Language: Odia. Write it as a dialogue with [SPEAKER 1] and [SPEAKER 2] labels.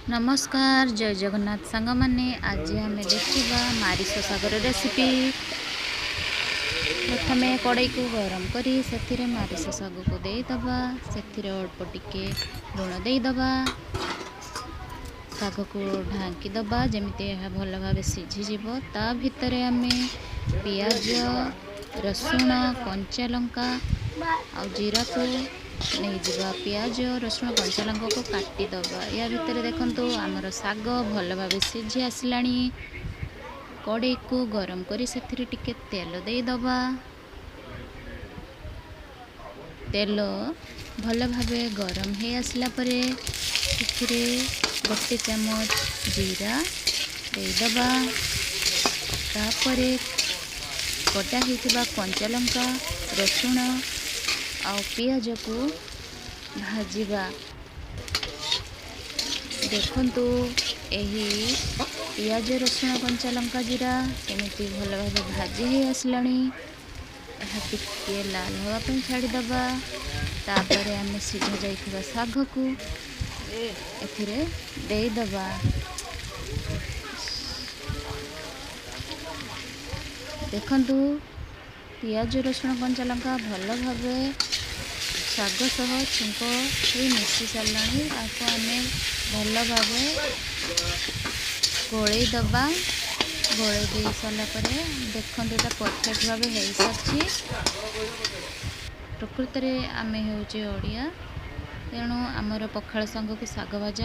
[SPEAKER 1] ନମସ୍କାର, ଜୟ ଜଗନ୍ନାଥ ସାଙ୍ଗମାନେ। ଆଜି ଆମେ ଦେଖିବା ମାରିଷ ଶାଗର ରେସିପି। ପ୍ରଥମେ କଡ଼େଇକୁ ଗରମ କରି ସେଥିରେ ମାରିଷ ଶାଗକୁ ଦେଇଦେବା। ସେଥିରେ ଅଳ୍ପ ଟିକେ ଲୁଣ ଦେଇଦେବା। ଶାଗକୁ ଢାଙ୍କି ଦେବା, ଯେମିତି ଏହା ଭଲ ଭାବେ ସିଝିଯିବ। ତା ଭିତରେ ଆମେ ପିଆଜ, ରସୁଣ, କଞ୍ଚା ଲଙ୍କା ଆଉ ଜିରାକୁ ନେଇଯିବା। ପିଆଜ, ରସୁଣ, କଞ୍ଚା ଲଙ୍କାକୁ କାଟିଦେବା। ୟା ଭିତରେ ଦେଖନ୍ତୁ, ଆମର ଶାଗ ଭଲ ଭାବେ ସିଝି ଆସିଲାଣି। କଡ଼େଇକୁ ଗରମ କରି ସେଥିରେ ଟିକେ ତେଲ ଦେଇଦେବା। ତେଲ ଭଲ ଭାବେ ଗରମ ହେଇ ଆସିଲା ପରେ ସେଥିରେ 1 ଚାମଚ ଜିରା ଦେଇଦେବା। ତାପରେ କଟା ହେଇଥିବା କଞ୍ଚା ଲଙ୍କା, ରସୁଣ ଆଉ ପିଆଜକୁ ଭାଜିବା। ଦେଖନ୍ତୁ, ଏହି ପିଆଜ, ରସୁଣ, କଞ୍ଚା ଲଙ୍କା, ଜିରା କେମିତି ଭଲ ଭାବେ ଭାଜି ହେଇ ଆସିଲାଣି। ଏହା ଟିକିଏ ଲାଲ ହେବା ପାଇଁ ଛାଡ଼ିଦେବା। ତାପରେ ଆମେ ସିଝା ଯାଇଥିବା ଶାଗକୁ ଏଥିରେ ଦେଇଦେବା। ଦେଖନ୍ତୁ, ପିଆଜ, ରସୁଣ, କଞ୍ଚା ଲଙ୍କା ଭଲ ଭାବେ ଶାଗ ସହ ଛୁଙ୍କ ହେଇ ମିଶି ସାରିଲାଣି। ତାକୁ ଆମେ ଭଲ ଭାବେ ଗୋଳେଇ ଦେବା। ଗୋଳେଇ ଦେଇ ସାରିଲା ପରେ ଦେଖନ୍ତୁ, ଏଇଟା ପରଫେକ୍ଟ ଭାବେ ହେଇସାରିଛି। ପ୍ରକୃତରେ ଆମେ ହେଉଛେ ଓଡ଼ିଆ, ତେଣୁ ଆମର ପଖାଳ ସାଙ୍ଗକୁ ଶାଗ ଭଜା